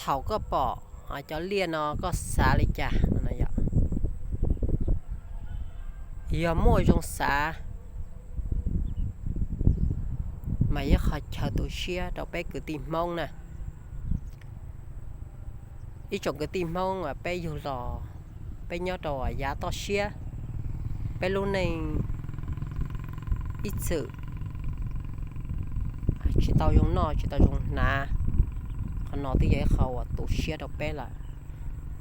Thaum koj pom cov liaj no koj xav li cas? Yog muaj zoo xav mas yog qhov chaw tu siab rau peb kwv tij Hmoob na. Ib tsoom kwv tij Hmoob peb yug los, peb nyob rau yav toj siab, peb lub neej ib txwm tsis tau zoo noj tsis tau zoo hnav. Qhov no twb yog ib qho uas tu siab rau peb lawm.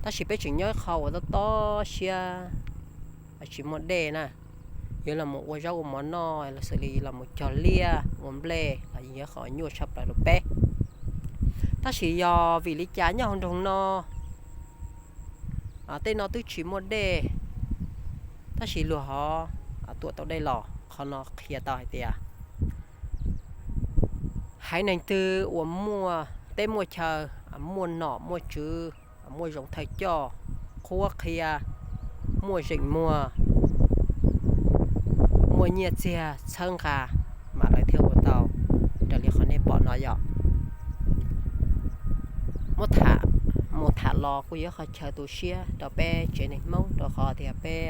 Tab sis peb tseem nyob ib qho uas tob tob siab, tsis muaj dej na. Yuav los mus ua zaub ua mov noj los xws li los mus cog liaj ua nplej los yog qhov nyuaj tshaj plaws rau peb. Tab sis yog vim li cas nyob hauv nroog no tej no twb tsis muaj dej, tab sis luag ho tuam tau dej los? Qhov no qhia tau hais tias haiv neeg twg uas muaj teb muaj chaw, muaj nom muaj tswv, muaj zoo thawj coj, qhuab qhia, muaj zeem muag, muaj nyiaj txiag txhawb nqa, mas lawv thiaj ua tau raws li qhov nej pom no yom. Muab tham mus tham los kuj yog qhov chaw tu siab rau peb tsev neeg Hmoob, rau qhov tias peb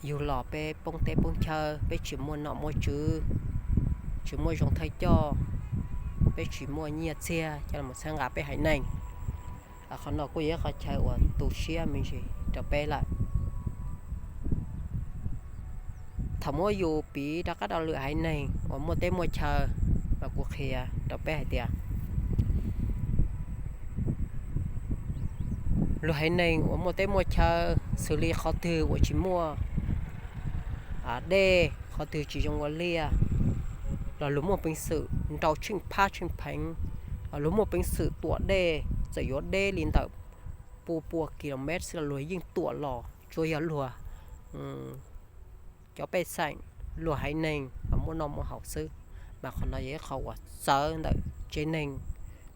yug los peb poob teb poob chaw, peb tsis muaj nom muaj tswv, tsis muaj zoo thawj coj, peb tsis muaj nyiaj txiag coj los txhawb nqa peb haiv neeg. Qhov no kuj yog ib qhov chaw uas tu siab me ntsis rau peb lawm. Thaum muab yus piv rov qab rau lwm haiv neeg uas muaj teb muaj chaw, mas kuv qhia rau peb hais tias luag haiv neeg uas muaj teb muaj chaw, xws li qhov twg uas tsis muaj dej, qhov twg tsis zoo ua liaj, los luag muaj peev xwm nrau tsheej phab tsheej pheev, los luag muaj peev xwm tuam dej, txawm yuav deb li ntawm pua pua kilomev xwb los luag yeej tuam los, tsuav yog luag cov pej xeem, luag haiv neeg uas muaj noj muaj haus xwb. Mas qhov no yog ib qho uas txawv ntawm tsev neeg,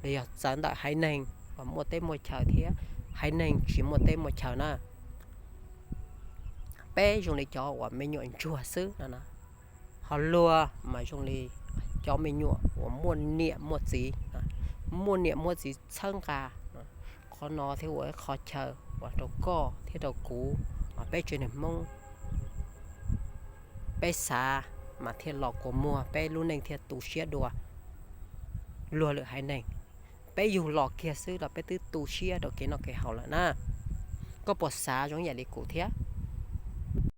los yog txawv ntawm haiv neeg uas muaj teb muaj chaw thiab haiv neeg tsis muaj teb muaj chaw na. Peb zoo li cov uas me nyuam ntsuag xwb no, ho luag mas zoo li cov me nyuam uas muaj niam muaj txiv, muaj niam muaj txiv txhawb nqa. Qhov no thiaj ua ib qho chaw uas rau koj thiab rau kuv, peb tsev neeg Hmoob, peb xav mas thiaj los kua muag, peb lub neej thiaj tu siab dua luag lwm haiv neeg. Peb yug los kiag xwb los peb twb tu siab rau kev noj kev haus lawm na. Koj puas xav zoo yam li kuv thiab?